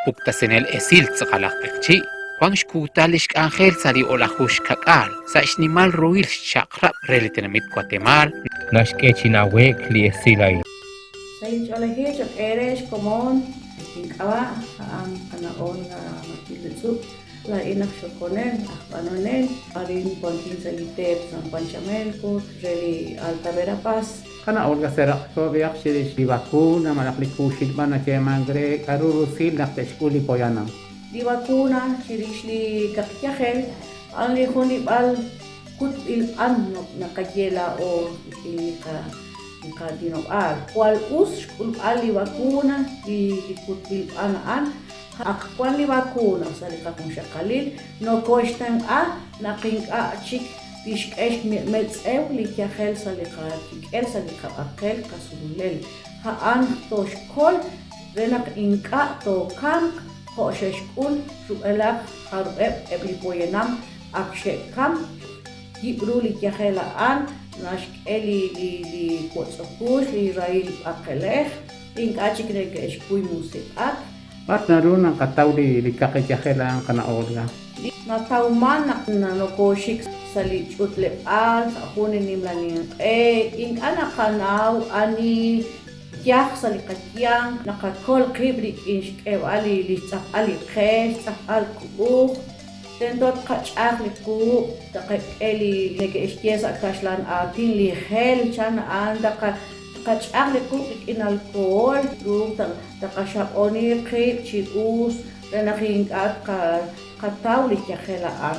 puktasinel esil tz'aqal aj q'eqchi', wank xkuutal li xk'anjel sa' li o'laju xka'k'aal sa' xnimal ruhil xchaq'rab' re li tenamit Watemaal, naxk'e chi nawe'k li esil a'in. Sahil ch'oolejil cho'q eere xkomon ink'ab'a' a'an qana' Olga Matilde Tz'ub', laa'in aj xokonel, aj b'anonel, arin wankin sa' li teep San Juan Chamelco re li Alta Verapaz. Qana' Olga seraq'ko b'ihaq chirix li vacuna malaj li kuuxilb'an nayeemank re k'aru rusil naq te'xk'ul li poyanam. Li vacuna chirix li kaqyajel a'an li jun li b'al kutb'il b'an naqaye laa'o rik'in li qaatinob'aal. Jwal us xk'ulb'al li vacuna, li kutb'il b'an a'an. Aq wan li vacuna sa' li qajunxaqalil nokooxtenq'a naq ink'a' chik tixk'e xmetz'ew li yajel sa' li qakik'el, sa' li qab'aqel, qasululel. A'an tooxkol re naq ink'a' tookamq jo' xe'xk'ul rub'elaj jarub'eb' eb' li poyanam ak xe'kam, yib' ru li yajel a'an, naxk'e li li wotz'okux, li rahil b'aqelej, ink'a' chik neke'xkuy musiq'ak. B'ar naru naqataw li kaqi yajel a'an qana' Olga? Natawman naq nokooxik sa' li ch'utleb'aal, sa' jun li nimla ninq'e, ink'a' naqanaw ani yaj sa' li qayanq, naqakol qib' rik'in xk'eb'al li xtz'apb'al li qe, xtz'apb'al qu'uj. Tento tqach'aj li quub', tqak'e li neke'xye sa' kaxlan aatin li gel, chan a'an, tqach'aj li quub' rik'in alkohol, truuq tqaxab'oni qib' chi'us re naq ink'a' tqataw li yajel a'an.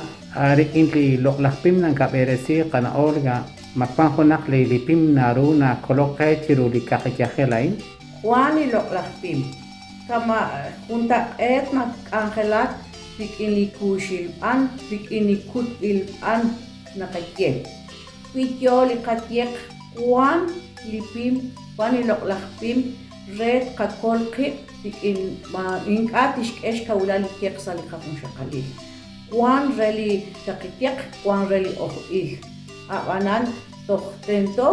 Rik'in li loq'laj pim nankab'eresi qana' Olga, ma wank junaq li pim naru nakolok qe chiru li kaqi yajel a'in? Wank li loq'laj pim. Kama' juntaq'eet nak'anjelak rik'in li kuuxil b'an, rik'in li kutb'il b'an naqaye. Wi yoo li qayeq wan li pim, wan li loq'laj pim re tqakol qib' rik'in ink'a' tixk'e xkawilal li yeq sa' li qajunxaqalil. Wan re li kaqi yeq, wan re li ojb'il. A'b'anan toj tento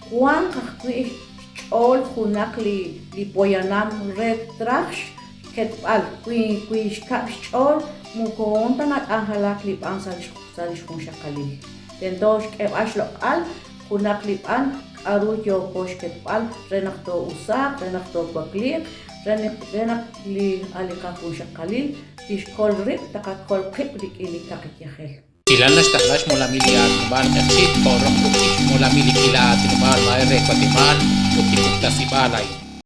wanq ajwi' xch'ool junaq li poyanam re traj xketb'al, wi xkab' xch'ool moko hoon ta nak'anjelak li b'an sa' li xjunxaqalil. Tento xk'eb'al xloq'al junaq li b'an k'aru yooko xketb'al re naq too'usaaq, re naq toowakliiq, re naq li qajunxaqalil tixkol rib', tqakol qib' rik'in li kaqi yajel. Hilan naxtaqla xmolamil li aatinob'aal Q'eqchi' jo' roq ruq'il xmolamil li k'iila aatinob'aal Maay re Watemaal ut li puktasib'aal a'in.